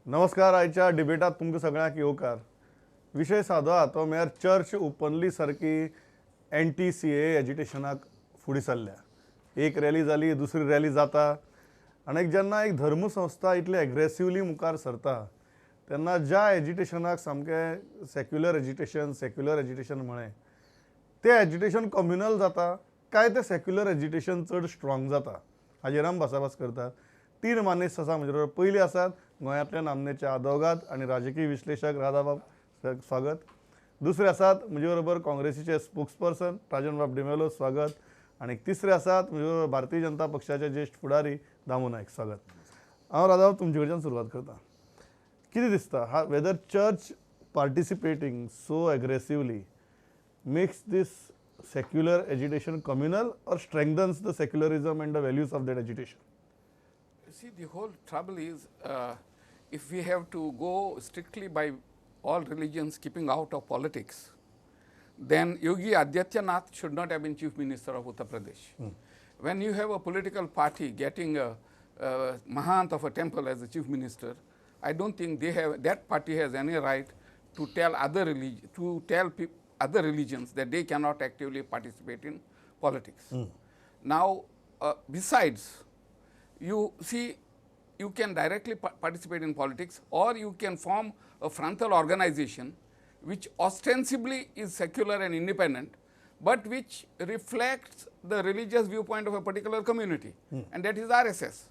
नमस्कार. आयच्या डिबेटात तुमकां सगळ्यांक येवकार. विशय सादो आहा, तो म्हळ्यार चर्च ओपनली सारकी एंटी सीएए एजिटेशनाक फुडें सरल्या. एक रॅली जाली, दुसरी रॅली जाता आनी एक जेन्ना एक धर्मसंस्था इतली एग्रेसिवली मुखार सरता तेन्ना ज्या एजिटेशनाक सामकें सेक्युलर एजिटेशन, सेक्युलर एजिटेशन म्हळें, तें एजिटेशन कम्युनल जाता काय तें सेक्युलर एजिटेशन चड स्ट्रॉंग जाता, हाजेर आमी भासाभास करतात. तीन मानेस्त आसा म्हजे बरोबर. पयली आसात गोंयांतले नामनेचे आदवोगाद आनी राजकीय विश्लेशक राधाबाब, स्वागत. दुसरे आसात म्हजे बरोबर काँग्रेसीचे स्पोक्स पर्सन राजन बाब डिमेलो, स्वागत. आनी तिसरे आसात म्हजे बरोबर भारतीय जनता पक्षाचे ज्येश्ठ फुडारी दामू नायक, स्वागत. हांव राधाबाब तुमचे कडच्यान सुरवात करता. कितें दिसता हा, whether church participating so aggressively makes this secular agitation communal or strengthens the secularism and the values of that agitation? See, the whole trouble is if we have to go strictly by all religions keeping out of politics, then Yogi Adityanath should not have been Chief Minister of Uttar Pradesh. When you have a political party getting a Mahant of a temple as a Chief Minister, I don't think they have, that party has any right to tell other to tell other religions that they cannot actively participate in politics. Now, besides, you see, you can directly participate in politics, or you can form a frontal organization which ostensibly is secular and independent, but which reflects the religious viewpoint of a particular community, and that is RSS.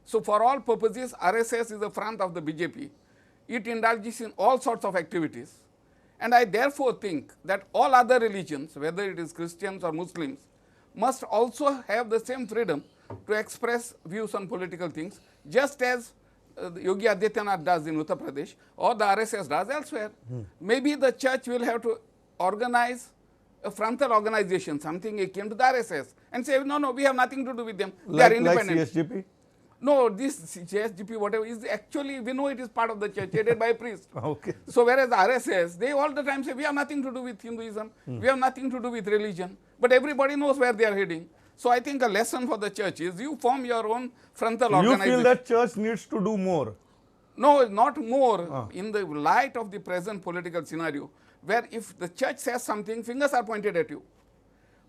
So for all purposes, RSS is the front of the BJP. It indulges in all sorts of activities. And I therefore think that all other religions, whether it is Christians or Muslims, must also have the same freedom to express views on political things, just as Yogi Adityanath does in Uttar Pradesh or the RSS does elsewhere. Maybe the church will have to organize a frontal organization, something akin to the RSS, and say, no, no, we have nothing to do with them. They are independent. Like CSGP? No, this CSGP, whatever, is actually, we know it is part of the church, headed by a priest. Okay. So whereas RSS, they all the time say, we have nothing to do with Hinduism, we have nothing to do with religion, but everybody knows where they are heading. So I think a lesson for the church is you form your own frontal organization. You feel that church needs to do more? No, not more. In the light of the present political scenario, where if the church says something, fingers are pointed at you.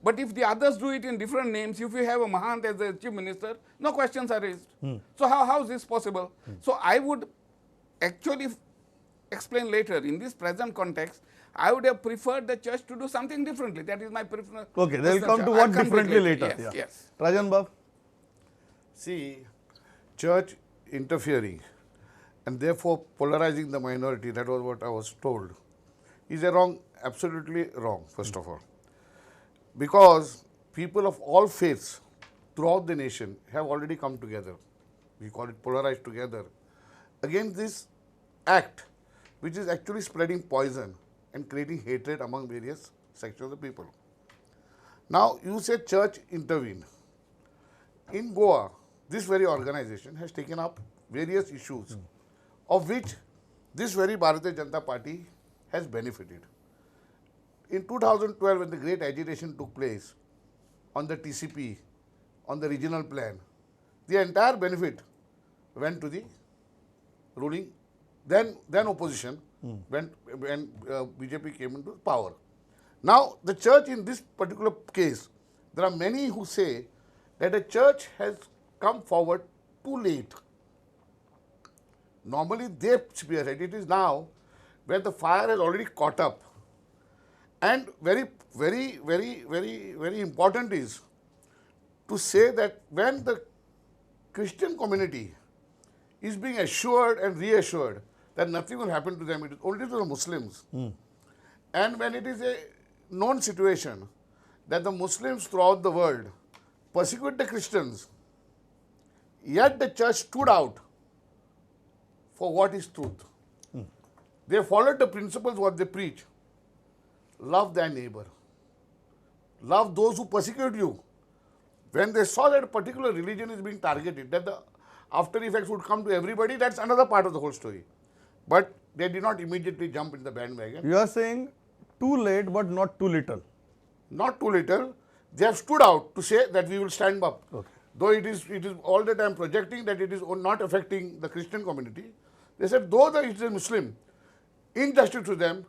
But if the others do it in different names, if you have a Mahant as the chief minister, no questions are raised. So how is this possible? So I would actually explain later. In this present context, I would have preferred the church to do something differently. That is my preference. Okay, they will come to what differently later. Yes, yeah. Yes. Rajan Bab? See, church interfering and therefore polarizing the minority, that was what I was told, is a wrong, absolutely wrong, first of all. Because people of all faiths throughout the nation have already come together. We call it polarized together against this act, which is actually spreading poison and creating hatred among various sections of the people. Now, you say church intervened. In Goa, this very organization has taken up various issues, of which this very Bharatiya Janata Party has benefited. In 2012, when the great agitation took place on the TCP, on the regional plan, the entire benefit went to the ruling, then opposition, when BJP came into power. Now, the church in this particular case, there are many who say that the church has come forward too late. Normally, they spearhead. It is now where the fire has already caught up. And very, very, very, very, very important is to say that when the Christian community is being assured and reassured that nothing will happen to them, it is only to the Muslims. And when it is a known situation that the Muslims throughout the world persecute the Christians, yet the church stood out for what is truth. They followed the principles what they preach. Love thy neighbor. Love those who persecute you. When they saw that a particular religion is being targeted, that the after effects would come to everybody, that's another part of the whole story. But they did not immediately jump in the bandwagon. You are saying too late, but not too little. Not too little. They have stood out to say that we will stand up. Okay. Though it is all the time projecting that it is not affecting the Christian community, They said though the it's a Muslim, injustice to them,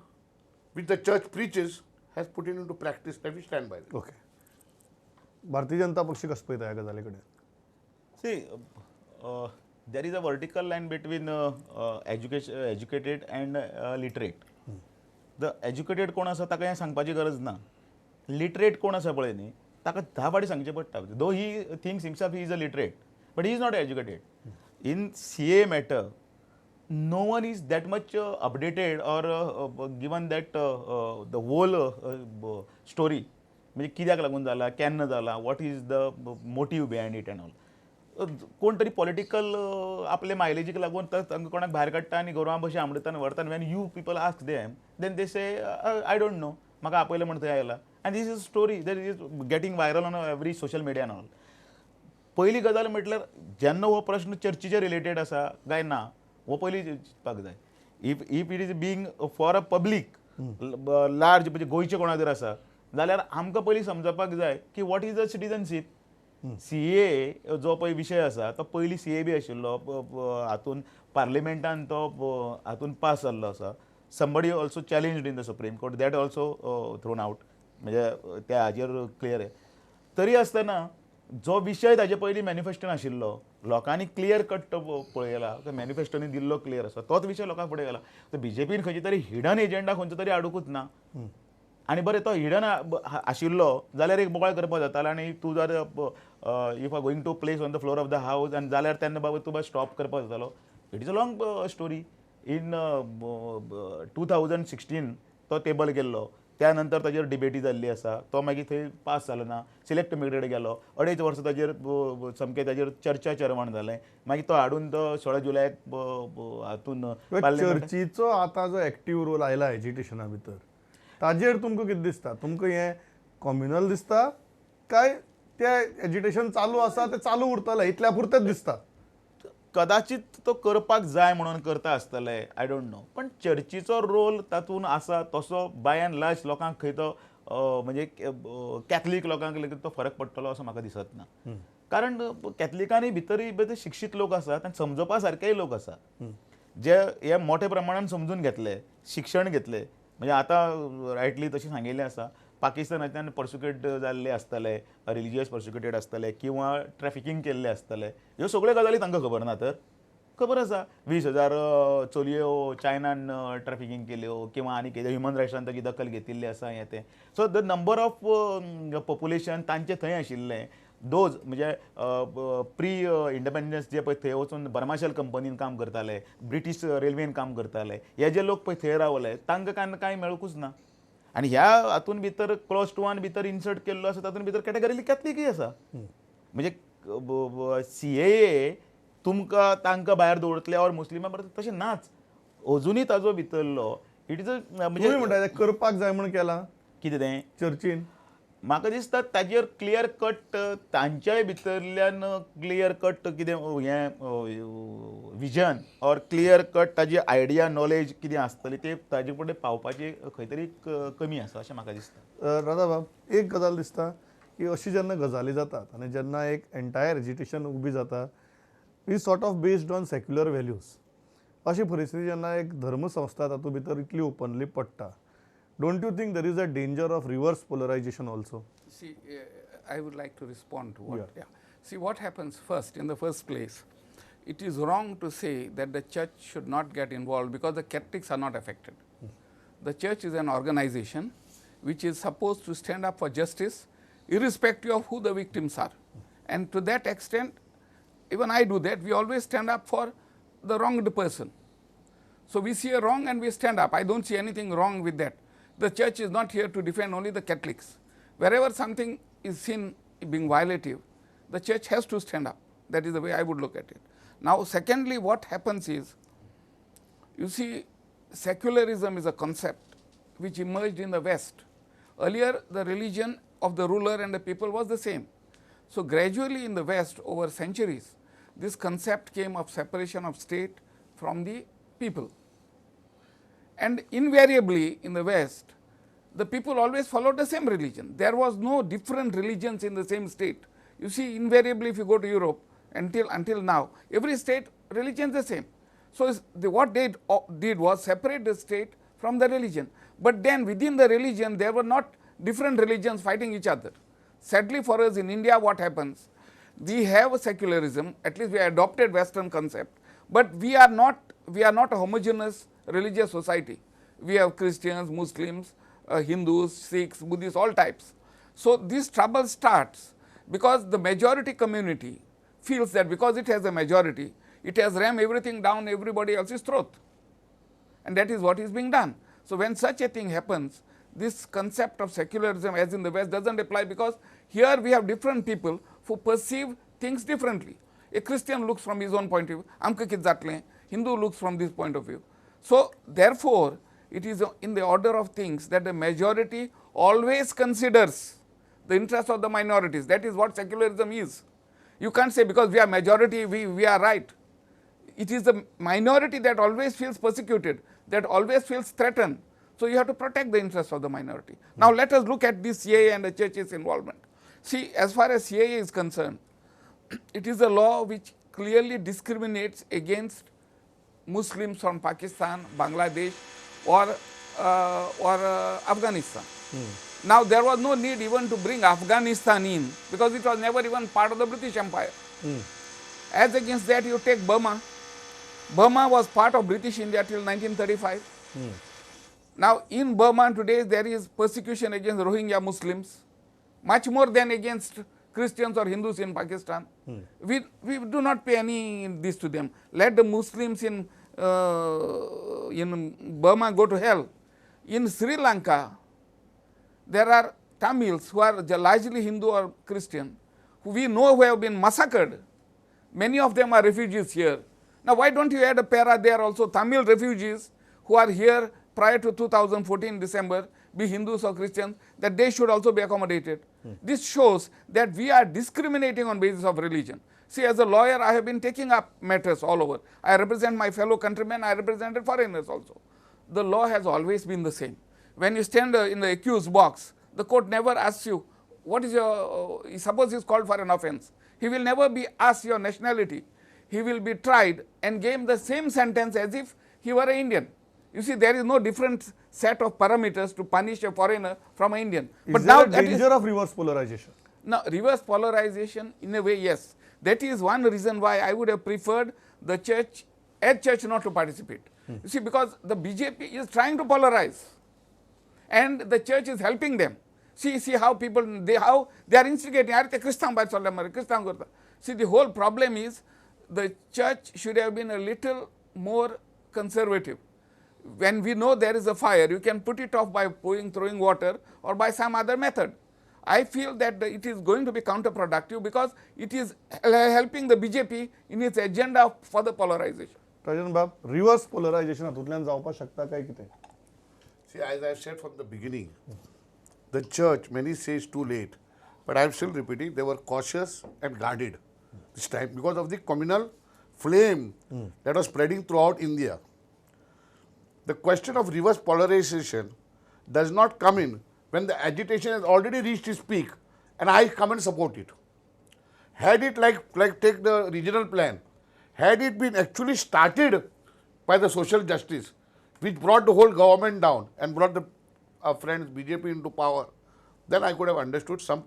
which the church preaches, has put it into practice that we stand by them. Okay, Bharatiya Janata Paksha कसो पळयता ह्या गजाली कडेन? See, there is a vertical line between educated and literate. The educated कोण आसा ताका हें सांगपाची गरज ना. लिटरेट कोण आसा पळय न्ही, ताका 10 फावटी सांगचें पडटा. Though he thinks himself he is a literate, but he is not educated. In CAA matter, no one is that much updated or given that the whole story. म्हणजे कित्याक लागून जाला, केन्ना जाला, what is the motive behind it and all. कोण तरी political आपले मायलेजीक लागून तांकां कोणाक भायर काडटा आनी गोरवां भशेन आमडटा आनी व्हरता. When you people ask them, then they say I don't know, म्हाका आपयलें म्हण थंय आयला. And this is story that is getting viral on every social media and all. पयली गजाल म्हटल्यार जेन्ना हो प्रश्न चर्चीचे रिलेटेड आसा काय ना हो पयली चिंतपाक जाय. If it is being for a public large, म्हणजे गोंयचे कोणा जर आसा जाल्यार आमकां पयलीं समजपाक जाय की what is the citizenship. CAA जो पळय विशय आसा तो पयलीं CAA बी आशिल्लो, हातून पार्लिमेंटान तो हातून पास जाल्लो आसा. Somebody also challenged in the Supreme Court, that also thrown out, म्हणजे त्या हाजेर क्लियर आहे. तरी आसतना जो विशय ताजे पयलीं मॅनिफेस्टोन आशिल्लो, लोकांनी क्लियर कट तो पळयला, मॅनिफेस्टोनी दिल्लो क्लियर आसा, तोच विशय लोकां फुडें गेला. तर बीजेपीन खंयची तरी हिडन एजेंडा खंयचो तरी हाडुंकूच ना. आनी बरें तो हिडन आशिल्लो जाल्यार एक बोवाळ करपाक जातालो आनी तूं जर if are going to place on the floor of the house आनी जाल्यार तेन्ना बाबा तूं स्टॉप करपाक जातालो. It is a long story. In 2016 तो टेबल गेल्लो, त्या नंतर ताजेर डिबेटी जाल्ली आसा, तो मागीर थंय पास जालो ना, सिलेक्ट कमिटीकडेन गेलो, 2.5 वर्सां ताजेर सामकें ताजेर चर्चा चर्वण जालें, मागीर तो हाडून तो 16 जुलयाक हातून चर्चीचो आतां जो एक्टीव रोल आयला एजिटेशना भितर ताजेर तुमकां कितें दिसता? तुमकां हें कॉम्युनल दिसता काय ते एजिटेशन चालू आसा तें चालू उरतलें इतल्या पुरतेंच दिसता? कदाचित तो करपाक जाय म्हणून करता आसतले, I don't know. पण चर्चीचो रोल तातूंत आसा तसो बाय अँड लार्ज लोकांक खंय तो म्हणजे कॅथलीक लोकांक लेगीत तो फरक पडटलो असो म्हाका दिसत ना. कारण कॅथलिकांनी भितरूय बरे शिक्षीत लोक आसात आनी समजपा सारकेय लोक आसात जे हे मोठ्या प्रमाणान समजून घेतले, शिक्षण घेतले. म्हणजे आतां रायटली तशें सांगिल्लें आसा, पाकिस्तानांतल्यान पर्सिक्यूट जाल्ले आसतले, रिलिजियस पर्सिक्युटेड आसतले किंवा ट्रॅफिकींग केल्ले आसतले, ह्यो सगळ्यो गजाली तांकां खबर ना. तर खबर आसा 20,000 चलयो चायनान ट्रॅफिकींग केल्यो किंवा आनी कितें ह्युमन रायट्सान ताची दखल घेतिल्ली आसा हें तें. So the number of population तांचे थंय आशिल्लें those म्हणजे प्री इंडिपेंडन्स जे पळय थंय वचून बर्माशेल कंपनीन काम करताले, ब्रिटीश रेल्वेन काम करताले, हे जे लोक पळय थंय रावले तांकां कांय मेळुंकूच ना. आनी ह्या हातून भितर क्लॉज 2 भितर इन्सर्ट केल्लो आसा तातूंत भितर कॅटेगरी कॅथलिकय आसा. म्हणजे CAA तुमकां तांकां भायर दवरतले ऑर मुस्लिमां बरें तशें नाच, अजुनूय ताजो भितरलो it is a म्हणजे म्हणटा करपाक जाय म्हूण केलां कितें तें चर्चीन. म्हाका दिसता ताजेर क्लियर कट तांच्याय भितरल्यान क्लियर कट कितें हें विजन ऑर क्लियर कट ताजी आयडिया नॉलेज कितें आसतली ते ताजे फुडें पावपाची खंय तरी कमी आसा अशें म्हाका दिसता. राधाबाब, एक गजाल दिसता की अशी जेन्ना गजाली जातात आनी जेन्ना एक एंटायर एजिटेशन उबी जाता is sort of based on secular values, अशी परिस्थिती जेन्ना एक धर्मसंस्था तातूंत भितर इतली ओपनली पडटा, don't you think there is a danger of reverse polarization also? See, I would like to respond to what, yeah. See, what happens first, in the first place, it is wrong to say that the church should not get involved because the Catholics are not affected. The church is an organization which is supposed to stand up for justice irrespective of who the victims are. And to that extent, even I do that, we always stand up for the wronged person. So we see a wrong and we stand up. I don't see anything wrong with that. The church is not here to defend only the Catholics. Wherever something is seen being violative, the church has to stand up. That is the way I would look at it. Now, secondly, what happens is, you see, secularism is a concept which emerged in the West. Earlier, the religion of the ruler and the people was the same. So gradually in the West, over centuries, this concept came of separation of state from the people. And invariably in the West, the people always followed the same religion. There was no different religions in the same state. You see, invariably if you go to Europe, until now, every state religion is the same. So what they did was separate the state from the religion. But then within the religion, there were not different religions fighting each other. Sadly for us in India, what happens? We have a secularism, at least we adopted Western concept, but we are not a homogeneous religious society. We have Christians, Muslims, Hindus, Sikhs, Buddhists, all types. So this trouble starts because the majority community feels that because it has a majority, it has rammed everything down everybody else's throat. And that is what is being done. So when such a thing happens, this concept of secularism as in the West doesn't apply, because here we have different people who perceive things differently. A Christian looks from his own point of view, amka kit zatle, Hindu looks from this point of view. So therefore, it is in the order of things that the majority always considers the interest of the minorities. That is what secularism is. You can't say because we are majority, we are right. It is the minority that always feels persecuted, that always feels threatened. So you have to protect the interests of the minority. Now let us look at this CAA and the church's involvement. See, as far as CAA is concerned, it is a law which clearly discriminates against Muslims from Pakistan, Bangladesh or Afghanistan. Now there was no need even to bring Afghanistan in, because it was never even part of the British Empire. As against that, you take Burma. Burma was part of British India till 1935. Now in Burma today there is persecution against Rohingya Muslims, much more than against Christians or Hindus in Pakistan. We do not pay any this to them. Let the Muslims in Burma go to hell. In Sri Lanka, there are Tamils who are largely Hindu or Christian, who we know who have been massacred. Many of them are refugees here. Now why don't you add a para there also, Tamil refugees who are here prior to 2014 December, be Hindus or Christians, that they should also be accommodated. This shows that we are discriminating on basis of religion. See, as a lawyer, I have been taking up matters all over. I represent my fellow countrymen, I represented foreigners also. The law has always been the same. When you stand in the accused box, the court never asks you, what is your, suppose he is called for an offense. He will never be asked your nationality. He will be tried and given the same sentence as if he were an Indian. You see, there is no different set of parameters to punish a foreigner from an Indian. But now there a danger of reverse polarization? Now, reverse polarization, in a way, yes. That is one reason why I would have preferred the church, as church, not to participate. You see, because the BJP is trying to polarize and the church is helping them. See how people, how they are instigating. See, the whole problem is the church should have been a little more conservative. When we know there is a fire, you can put it off by throwing water or by some other method. I feel that it is going to be counterproductive because it is helping the BJP in its agenda for the polarization. Rajan Bab, reverse polarization हातूंतल्यान जावपाक शकता काय कितें? See, as I said from the beginning, the church, many say it's too late, but I am still repeating, they were cautious and guarded this time because of the communal flame that was spreading throughout India. The question of reverse polarization does not come in when the agitation has already reached its peak and I come and support it. Had it like take the regional plan, had it been actually started by the social justice, which brought the whole government down and brought the our friends BJP into power, then I could have understood some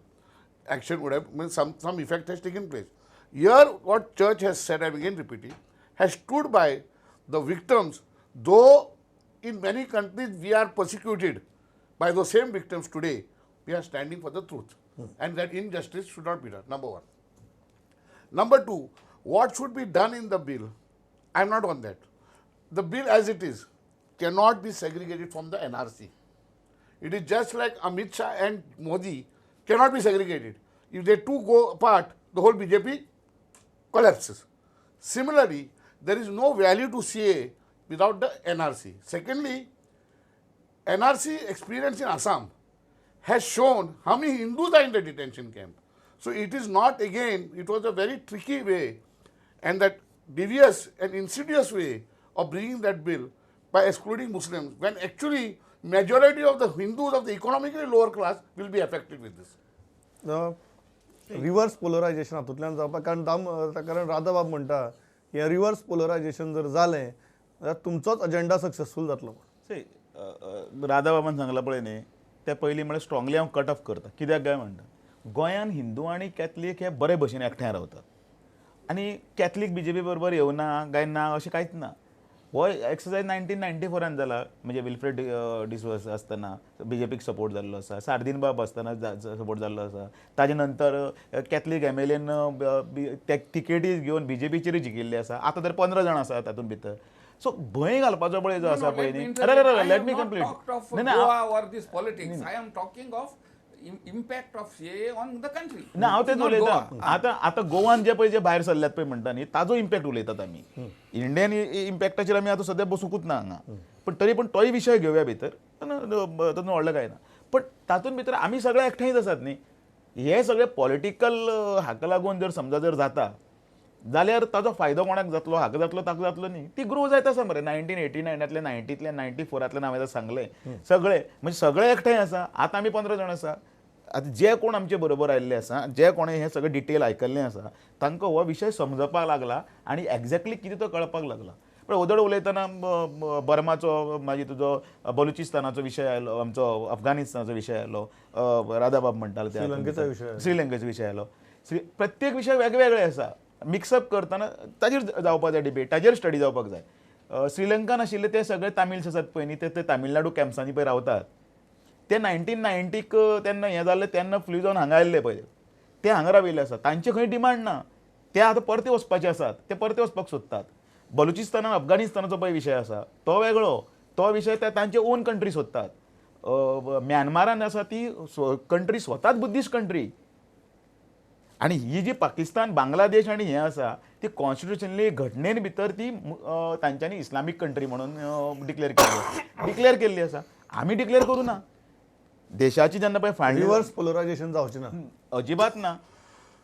action would have, means some effect has taken place. Here, what church has said, I am again repeating, has stood by the victims, though in many countries we are persecuted by those same victims today, we are standing for the truth. And that injustice should not be done, number one. Number two, what should be done in the bill? I am not on that. The bill as it is cannot be segregated from the NRC. It is just like Amit Shah and Modi cannot be segregated. If they two go apart, the whole BJP collapses. Similarly, there is no value to CA without the NRC. Secondly, NRC experience in Assam has shown how many Hindus are in the detention camp. So it is not again, it was a very tricky way and that devious and insidious way of bringing that bill by excluding Muslims, when actually majority of the Hindus of the economically lower class will be affected with this. Reverse polarization हातूंतल्यान जावपाक, कारण कारण राधाबाब म्हणटा हें reverse पोलरायजेशन जर जालें जाल्यार तुमचोच agenda successful जातलो. सी, राधा बाबान सांगलां पळय न्ही, त्या पयलीं म्हळ्यार स्ट्रांगली हांव कट ऑफ करता. कित्याक काय म्हणटा, गोंयान हिंदू आनी कॅथलीक हे बरे भशेन एकठांय रावतात आनी कॅथलीक बीजेपी बरोबर येवना काय ना अशें कांयच ना. हो एक्सरसायज 1994 जाला, म्हणजे विल्फ्रेड डिसोजा आसतना बीजेपीक सपोर्ट जाल्लो आसा, सार्दीन बाब आसतना सपोर्ट जाल्लो आसा, ताजे नंतर कॅथलीक एम एल एन ते तिकेटी घेवन बीजेपीचेरूय जिखिल्ले आसा. आतां तर 15 जाण आसा तातूंत भितर. सो भंय घालपाचो पळय जो आसा पळय न्ही, अरे let me complete. Goa or this politics, I am talking of impact of CAA on the country. ना, हांव तेच उलयतां. आतां आतां गोवान जे पळय जे भायर सरल्यात पळय म्हणटा न्ही, ताजो इम्पॅक्ट उलयतात आमी. इंडियन इम्पॅक्टाचेर आमी आतां सद्या बसुकूच ना हांगा, पण तरी पण तोय विशय घेवया भितर, तातूंत व्हडलें कांय ना. पण तातूंत भितर आमी सगळे एकठांयच आसात न्ही. हे सगळे पॉलिटिकल हाका लागून जर समजा जर जाता जाल्यार ताजो फायदो कोणाक जातलो, हाका जातलो ताका जातलो न्ही. ती ग्रो जायत आसा मरे. 1989तल्यान 90तल्यान 94तल्यान हांवें सांगलें सगळे म्हणजे सगळे एकठांय आसा. आतां आमी 15 जाण आसा. आतां जे कोण आमचे बरोबर आयिल्ले आसा, जे कोणें हें सगळें डिटेल आयकल्लें आसा, तांकां हो विशय समजपाक लागला आनी एग्जॅक्टली कितें तो कळपाक लागला. पण ओदड उलयतना बर्माचो, मागीर तुजो बलुचिस्तानाचो विशय आयलो, आमचो अफगाणिस्तानाचो विशय आयलो, राधाबाब म्हणटाले श्रीलंकेचो विशय आयलो. प्रत्येक विशय वेगवेगळे आसा. मिक्सअप करतना ताजेर जावपाक जाय डिबेट, ताजेर स्टडी जावपाक जाय. श्रीलंकान आशिल्ले ते सगळे तामिल्स आसात पळय न्ही, ते तामिळनाडू कॅम्प्सांनी पळय रावतात. ते 1990 तेन्ना हें जाल्लें तेन्ना फ्लू जावन हांगा आयिल्ले पळय, ते हांगा राविल्ले आसात. तांचे खंय डिमांड ना, ते आतां परते वचपाचे आसात, ते परते वचपाक सोदतात. बलुचिस्तानान अफगाणिस्तानाचो पळय विशय आसा तो वेगळो, तो विशय ते तांचे ओन कंट्री सोदतात. म्यानमारान आसा ती कंट्री स्वताच बुद्धिस्ट कंट्री, आनी ही जी पाकिस्तान बांगलादेश आनी हें आसा ती कॉन्स्टिट्युशनली घटनेन भितर ती तांच्यांनी इस्लामीक कंट्री म्हणून डिक्लेअर केल्ली, डिक्लेअर केल्ली आसा. आमी डिक्लेअर करूं ना. देशाची जेन्ना पळय फांडी रिवर्स पोलरायजेशन जावचें ना, अजिबात ना.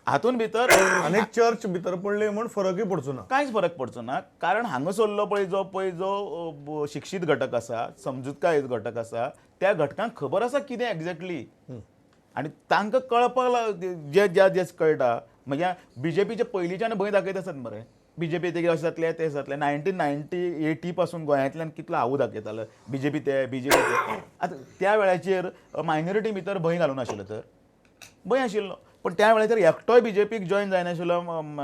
हातून भितर आनी चर्च भितर पडली म्हूण फरकूय पडचो ना, कांयच फरक पडचो ना. कारण हांगासरलो पळय जो पळय जो शिक्षीत घटक आसा, समजुतकाय घटक आसा, त्या घटकांक खबर आसा कितें एग्जॅक्टली, आनी तांकां कळपाक जे ज्या जे कळटा. म्हणजे बीजेपीचे पयलींच्यान भंय दाखयत आसात मरे, बीजेपी ते अशें जातलें तें जातलें. 1990-80 पासून गोंयांतल्यान कितलो हांव दाखयतालो बीजेपी ते बीजेपी ते. आतां त्या वेळाचेर मायनॉरिटी भितर भंय घालून आशिल्लो, तर भंय आशिल्लो. पण त्या वेळाचेर एकटोय बीजेपीक जॉयन जायनाशिल्लो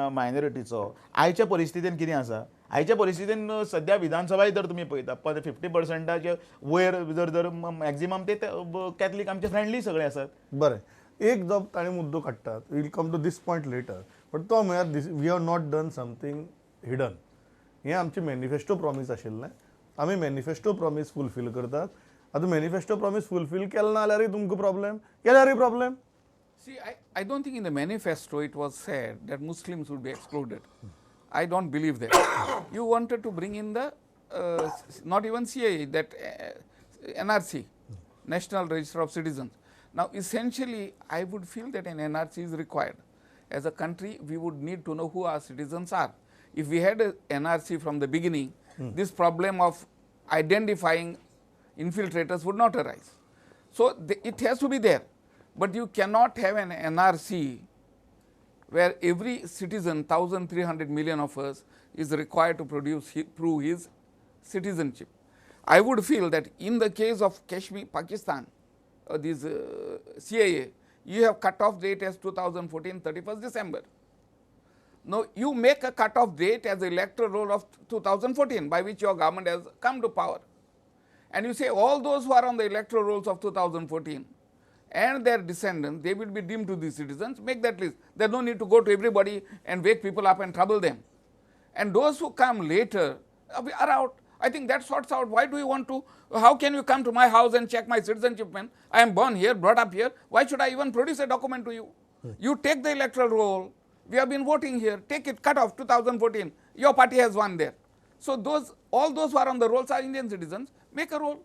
मायनॉरिटीचो. आयच्या परिस्थितीन कितें आसा, आयच्या परिस्थितीन सद्या विधानसभाय जर तुमी पळयता 50%च्या वयर जर जर मॅक्झिमम ते कॅथलीक आमचे फ्रेंडली सगळे आसात. बरें, एक जो ताणें मुद्दो काडटात, we'll come to this point later, but तो म्हळ्यार this we have not done something hidden. हें आमचें मॅनिफेस्टो प्रॉमीस आशिल्लें, आमी मॅनिफेस्टो प्रॉमीस फुलफील करतात. आतां मॅनिफेस्टो प्रॉमीस फुलफील केलें ना जाल्यारूय तुमकां problem, केल्यारूय problem. See, I don't think in the manifesto it was said that Muslims would be excluded. I don't believe that. You wanted to bring in the, not even CAA, that NRC, National Register of Citizens. Now, essentially, I would feel that an NRC is required. As a country, we would need to know who our citizens are. If we had an NRC from the beginning, this problem of identifying infiltrators would not arise. So, it has to be there. But you cannot have an NRC where every citizen, 1,300 million of us, is required to prove his citizenship. I would feel that in the case of Kashmir, Pakistan, this CAA, you have cut-off date as 2014, 31st December. Now, you make a cut-off date as electoral roll of 2014, by which your government has come to power. And you say all those who are on the electoral rolls of 2014 and their descendants, they will be deemed to be citizens, make that list. There is no need to go to everybody and wake people up and trouble them. And those who come later are out. I think that sorts out. Why do you want to, how can you come to my house and check my citizenship when I am born here, brought up here? Why should I even produce a document to you? You take the electoral roll. We have been voting here. Take it, cut off 2014. Your party has won there. So those, all those who are on the rolls are Indian citizens. Make a roll.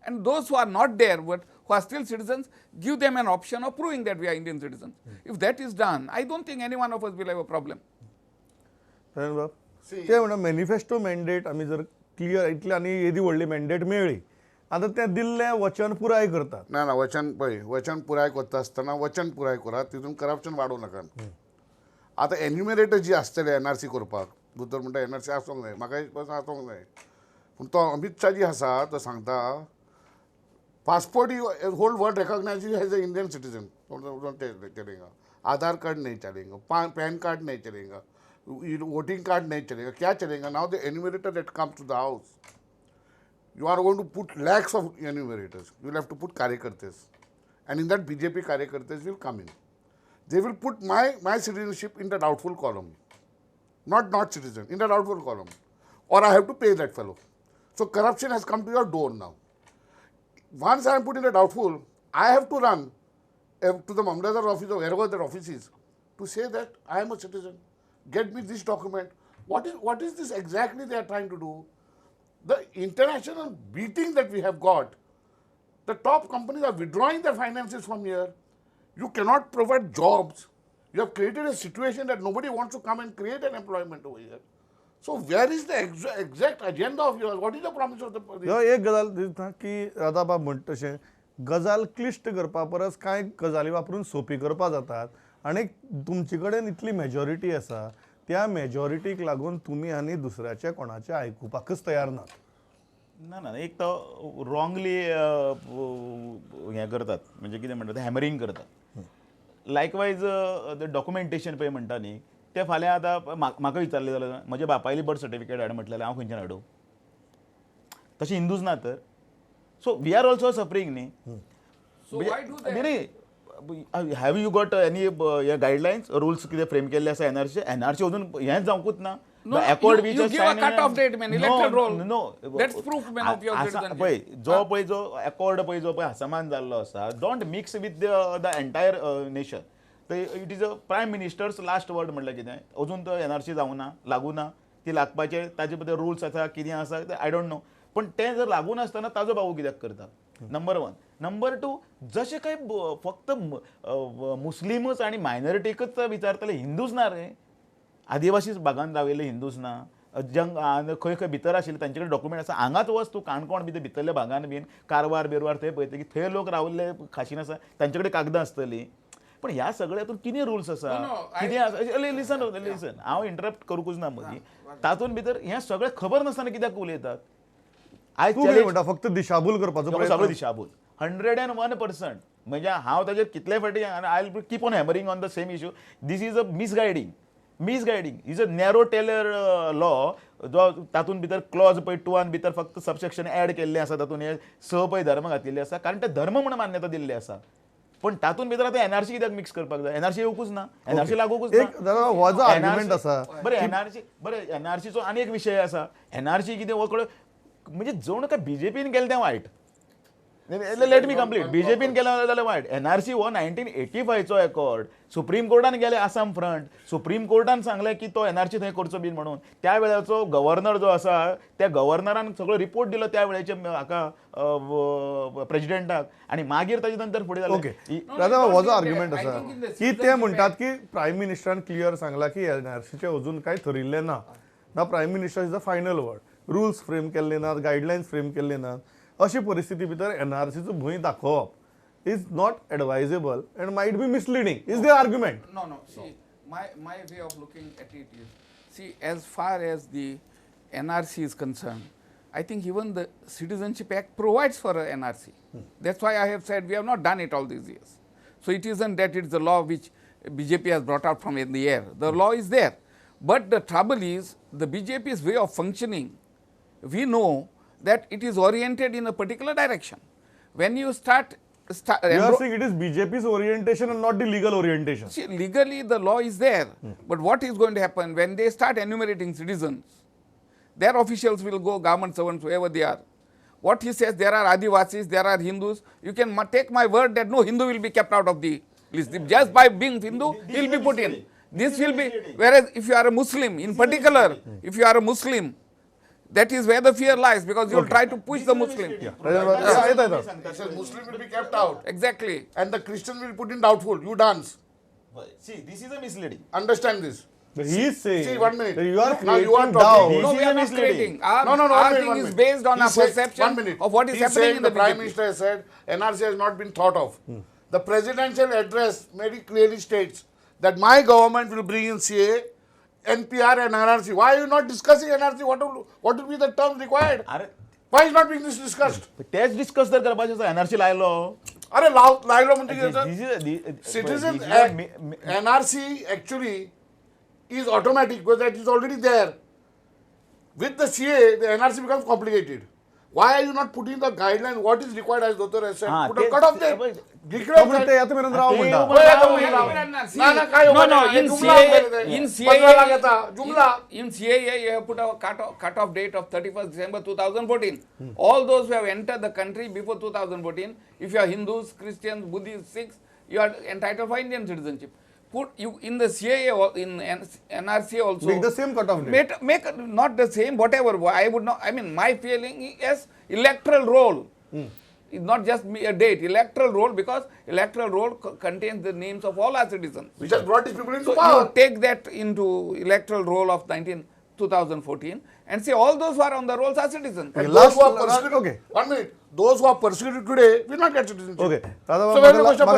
And those who are not there, but who are still citizens, give them an option of proving that we are Indian citizens. If that is done, I don't think any one of us will have a problem. ते म्हणटा manifesto mandate आमी जर clear इतलें आनी येदी व्हडली mandate मेळ्ळी, आतां तें दिल्लें वचन पुराय करतात. ना ना, वचन पळय, वचन पुराय करता आसतना वचन पुराय करात, तितून करप्शन वाडोवं नाका. आतां एन्युमरेटर जी आसतले एनआरसी करपाक, दोतोर म्हणटा एनआरसी आसूंक जाय, म्हाका पासून आसूंक जाय. पूण तो अमीत शाह जी आसा तो सांगता passport whole world recognise as a Indian citizen चलेगा, आधार कार्ड नहीं चलेगा, पैन कार्ड नहीं चलेगा, वोटिंग कार्ड नहीं चलेगा, क्या चलेगा? Now the enumerator that comes to the house, you are going to put lakhs of enumerators, you will have to put karyakartes, and in that BJP karyakartes will come in. They will put my citizenship in the doubtful column, not citizen, in the doubtful column, or I have to pay that fellow. So corruption has come to your door now. Once I am put in the doubtful, I have to run to the Mamlatdar office or wherever that office is to say that I am a citizen. Get me this document. What is this exactly they are trying to do? The international beating that we have got, the top companies are withdrawing their finances from here. You cannot provide jobs. You have created a situation that nobody wants to come and create an employment over here. So where is the exact agenda of yours? What is the promise of the... एक गजाल दिसता की राधाबाब म्हणटा तशें गजाल क्लिश्ट करपा परस कांय गजाली वापरून सोंपी करपा जातात आनी तुमचे कडेन इतली मेजॉरिटी आसा, त्या मेजॉरिटीक लागून तुमी आनी दुसऱ्याच्या कोणाचें आयकुपाकच तयार नात. ना ना, एक तो रॉंगली हें करतात, म्हणजे कितें म्हणटा ते हॅमरींग करतात. लायकवायज डॉक्युमेंटेशन पळय म्हणटा न्ही, ते फाल्यां आतां म्हाका विचारलें जाल्यार म्हज्या बापायली बर्थ सर्टिफिकेट हाड म्हटलें हांव खंयच्यान हाडूं? तशें हिंदूच ना तर. So we are also suffering न्ही. Have you got any guidelines rules कितें फ्रेम केल्ले आसा एनआरसी? एनआरसी अजून हेंच जावंकूच ना. पळय जो पळय जो एकॉर्ड पळय जो पळय आसामान जाल्लो आसा, don't mix with the entire nation. It is a prime minister's last word म्हणल्यार कितें, अजून तो एनआरसी जावंक ना, लागू ना, ती लागपाचें ताजे बद्दल रुल्स आसा कितें आसा ते I don't know. पण तें जर लागू नासतना ताजो बाबू कित्याक करता? Number one. नंबर टू, जशें काय फक्त मुस्लिमच आनी मायनॉरिटीकच विचारतले, हिंदूच ना रे, आदिवासी भागान राविल्ले हिंदूच ना, जंग खंय खंय भितर आशिल्ले तांचे कडेन डॉक्युमेंट आसा. हांगाच वच तूं काणकोण बी भितरल्या भागान बीन कारवार बिरवार थंय पळयता की थंय लोक राविल्ले खाशीन आसा, तांचे कडेन कागदां आसतलीं. पण ह्या सगळ्यातून कितें रुल्स आसा कितें आसा? लिसन लिसन, हांव इंटरप्ट करूंकूच ना मदीं. तातूंत भितर हें सगळें खबर नासतना कित्याक उलयतात? आयज म्हणटा फक्त दिशाभूल करपाचो, सगळो दिशाभूल 101%. म्हणजे हांव ताजेर कितले फावटी I will keep on hammering on the same issue. This is a misguiding, misguiding is a narrow tailor law. जो तातूंत भितर क्लॉज पळय 2 भितर फक्त सबसेक्शन एड केल्लें आसा, तातूंत हे 6 पळय धर्म घातिल्ले आसा, कारण ते धर्म म्हूण मान्यता दिल्ली आसा. पण तातूंत भितर आतां एनआरसी कित्याक मिक्स करपाक जाय? एनआरसी येवकूच ना, एनआरसी लागूकूच ना. हो जो आर्ग्युमेंट आसा बरें, एनआरसी बरें, एनआरसीचो आनी एक विशय आसा. एनआरसी कितें वकड म्हणजे जण काय बीजेपीन केलें तें वायट. Let me complete. बीजेपीन केलें जाल्यार वायट. एनआरसी हो 1985चो एकॉर्ड, सुप्रीम कोर्टान गेले आसाम फ्रंट, सुप्रीम कोर्टान सांगलें की तो एनआरसी थंय करचो बीन म्हणून. त्या वेळाचो गव्हर्नर जो आसा त्या गव्हर्नरान सगळो रिपोर्ट दिलो त्या वेळेचे हाका प्रेजिडेंटाक, आनी मागीर ताजे नंतर फुडें जालें. ओके दादा, हो जो आर्ग्युमेंट आसा की ते म्हणटात की प्रायम मिनिस्टरान क्लियर सांगला की एनआरसीचें अजून कांय थरिल्लें ना, ना prime minister is the final word, rules frame केल्ले नात, गायडलायन्स फ्रेम केल्ले नात. अशी परिस्थिती भितर एनआरसीचो भंय दाखोवप is not advisable and might be misleading is the argument. No no, see my way of looking at it is, see as far as the NRC is concerned, I think even the Citizenship Act provides for a NRC. That's why I have said we have not done it all these years. So it isn't that it's the law which BJP has brought out from in the air. The law is there. But the trouble is the BJP's way of functioning, we know that it is oriented in a particular direction. When you start you are saying it is BJP's orientation and not the legal orientation. See, legally the law is there, but what is going to happen when they start enumerating citizens? Their officials will go, government servants, whoever they are. What he says, there are Adivasis, there are Hindus. You can take my word that no Hindu will be kept out of the list. Just by being Hindu, he will be put in. This will be, whereas if you are a Muslim, in particular, if you are a Muslim, that is where the fear lies, because you will try to push the Muslim. Muslim will be kept out. Exactly. And the Christian will be put in doubtful. You dance. See, this is a misleading. Understand this. But he is saying, see, 1 minute. You are now you are talking. No, we are not creating. Our thing is based on our perception of what is happening in the The Prime Minister has said NRC has not been thought of. The presidential address very clearly states that my government will bring in CA NPR and NRC. Why are you not discussing NRC? What will be the terms required? Why is not being this discussed? तेच discuss जर करपाचें आसा NRC लायलो. अरे लायलो म्हणजे citizen NRC actually is automatic because that is already there. With the CA, the NRC becomes complicated. Why are you not putting the guideline? What is required, as Dr. has said? Put a cut off there. In CAA, you have put a cut-off date of 31st December 2014. All those who have entered the country before 2014, if you are Hindus, Christians, Buddhists, Sikhs, you are entitled for Indian citizenship. Put you in the CAA or in NRC also. Make the same cutoff date. Make not the same, whatever. I would not, I mean, my feeling is electoral roll. It's not just a date, electoral roll, because electoral roll contains the names of all our citizens. Which has brought these people into power. You take that into electoral roll of 2014 and say all those who are on the rolls are citizens. And those who are persecuted, okay. 1 minute. Those who are persecuted today will not get citizenship. Okay. So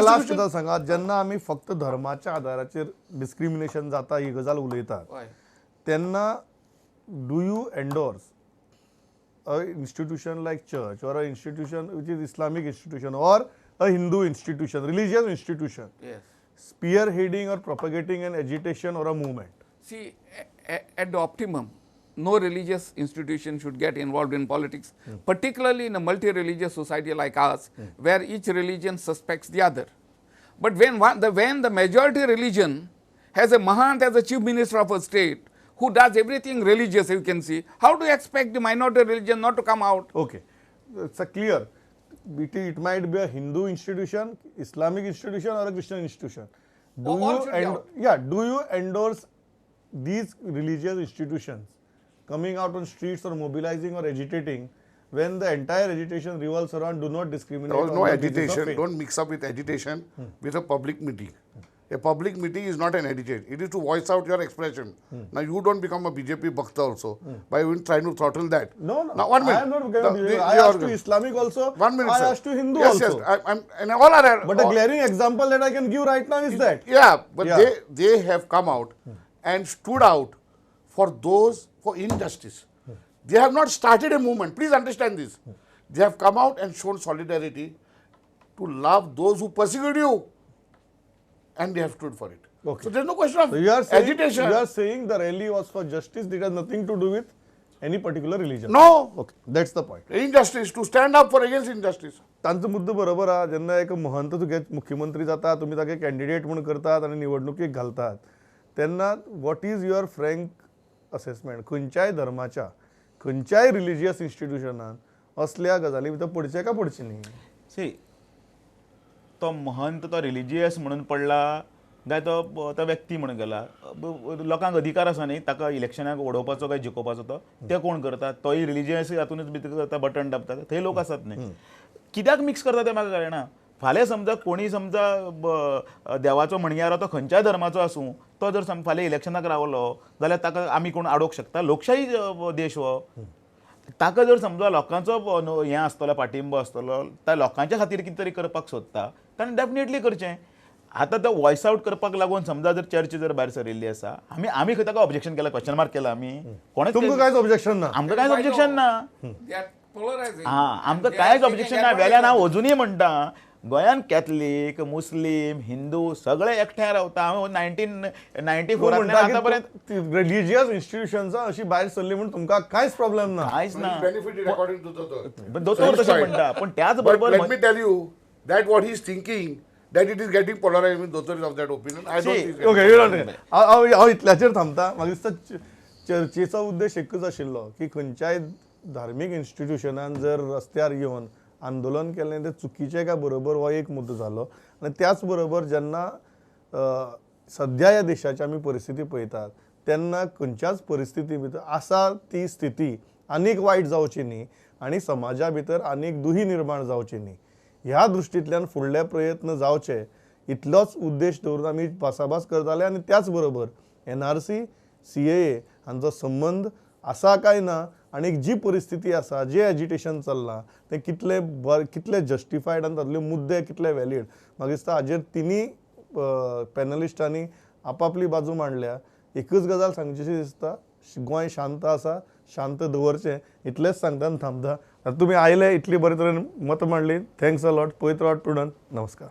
last सुद्धा सांगा, जेन्ना आमी फक्त धर्माच्या आधाराचेर discrimination जाता ही गजाल उलयतात तेन्ना do you endorse a institution like church or an institution which is Islamic institution or a Hindu institution, religious institution, yes, spearheading or propagating an agitation or a movement? See, at the optimum, no religious institution should get involved in politics, particularly in a multi-religious society like ours, where each religion suspects the other. But when the majority religion has a Mahant as a chief minister of a state, who does everything religious, you can see, how do you expect the minority religion not to come out? Okay, it's a clear. It might be a Hindu institution, Islamic institution or a Christian institution. Do you endorse these religious institutions coming out on streets or mobilizing or agitating when the entire agitation revolves around do not discriminate? There was no agitation. Don't mix up with agitation with a public meeting. A public meeting is not an agitation. It is to voice out your expression. Now, you don't become a BJP bhakta also by even trying to throttle that. No, no. Now, 1 minute. I am not becoming a BJP. I asked to Islamic also. 1 minute, I sir. asked to Hindu yes, also. Yes, yes. And all are... But a glaring example that I can give right now is that. Yeah, but they have come out and stood out for those, for injustice. They have not started a movement. Please understand this. They have come out and shown solidarity to love those who persecute you. And they have stood for it. Okay. So there is no question of so you are saying, agitation. You are saying the rally was for justice. It has nothing to do with any particular religion. No. Okay. That's the point. Injustice, to stand up for against injustice. तांचो मुद्दो बरोबर आहा. जेन्ना एक महंत तुगे मुख्यमंत्री जाता, तुमी ताका कॅन्डिडेट म्हूण करतात आनी निवडणुकीक घालतात, तेन्ना what is your frank assessment? खंयच्याय धर्माच्या, खंयच्याय रिलिजियस इन्स्टिट्युशनान असल्या गजाली भितर पडचें काय पडचें न्ही? सी, तो महंत तो रिलिजियस म्हणून पडला काय तो तो व्यक्ती म्हणून गेला, लोकांक अधिकार आसा न्ही ताका इलेक्शनाक उडोवपाचो काय जिखोवपाचो, तो ते कोण करता? तोय रिलिजियस हातूनच भितर करता, बटन दाबता, थंय लोक आसात न्ही. कित्याक मिक्स करता तें म्हाका कळना. फाल्यां समजा कोणी समजा देवाचो म्हणयारो तो खंयच्याय धर्माचो आसूं, तो जर फाल्यां इलेक्शनाक रावलो जाल्यार ताका आमी कोण आडोवंक शकता? लोकशाही देश हो. ताका जर समजा लोकांचो हें आसतलो, पाठिंबो आसतलो, त्या लोकांच्या खातीर कितें तरी करपाक सोदता, ताणें डेफिनेटली करचें. आतां तो वॉयस आवट करपाक लागून समजा जर चर्च जर भायर सरिल्ली आसा, आमी आमी खंय ताका ऑब्जेक्शन केलां, क्वेश्चन मार्क केला आमी? कोणेच तुमकां कांयच ऑब्जेक्शन ना? आमकां कांयच ऑब्जेक्शन ना. हां, आमकां कांयच ऑब्जेक्शन ना. वेल्यान हांव अजुनूय म्हणटा, गोंयान कॅथलीक, मुस्लीम, हिंदू सगळे एकठांय रावता. हांव 1994 आतां पर्यंत रिलिजियस इन्स्टिट्युशन्सां अशी भायर सरली म्हूण तुमकां कांयच प्रॉब्लेम ना? कांयच ना. दोतोर तशें म्हणटा, पूण त्याच बरोबर let me tell you that what he is thinking that it is getting polarized with Dottor is of that opinion. I don't think. Okay, you don't. हांव इतल्याचेर थांबता. म्हाका दिसता चर्चेचो उद्देश एकूच आशिल्लो की खंयच्याय धार्मीक इन्स्टिट्युशनान जर रस्त्यार येवन आंदोलन केलें तें चुकीचें काय बरोबर, हो एक मुद्दो जालो. आनी त्याच बरोबर जेन्ना सद्या ह्या देशाची आमी परिस्थिती पळयतात तेन्ना खंयच्याच परिस्थिती भितर आसा ती स्थिती आनीक वायट जावची न्ही आनी समाजा भितर आनीक दुही निर्माण जावची न्ही, ह्या दृश्टींतल्यान फुडले प्रयत्न जावचे इतलोच उद्देश दवरून आमी भासाभास करताले. आनी त्याच बरोबर NRC, CAA हांचो संबंद आसा काय ना आनी जी परिस्थिती आसा, जे एजिटेशन चल्लां तें कितलें कितलें जस्टिफायड आनी तातूंतले मुद्दे कितले व्हॅलीड, म्हाका दिसता हाजेर तिनूय पॅनलिस्टांनी आपापली बाजू मांडल्या. एकच गजाल सांगचीशी दिसता, गोंय शांत आसा, शांत दवरचें इतलेंच सांगता आनी थांबता. आतां तुमी आयले, इतली बरे तरेन मतां मांडली, thanks a lot. पळयत रावात प्रुडंट. नमस्कार.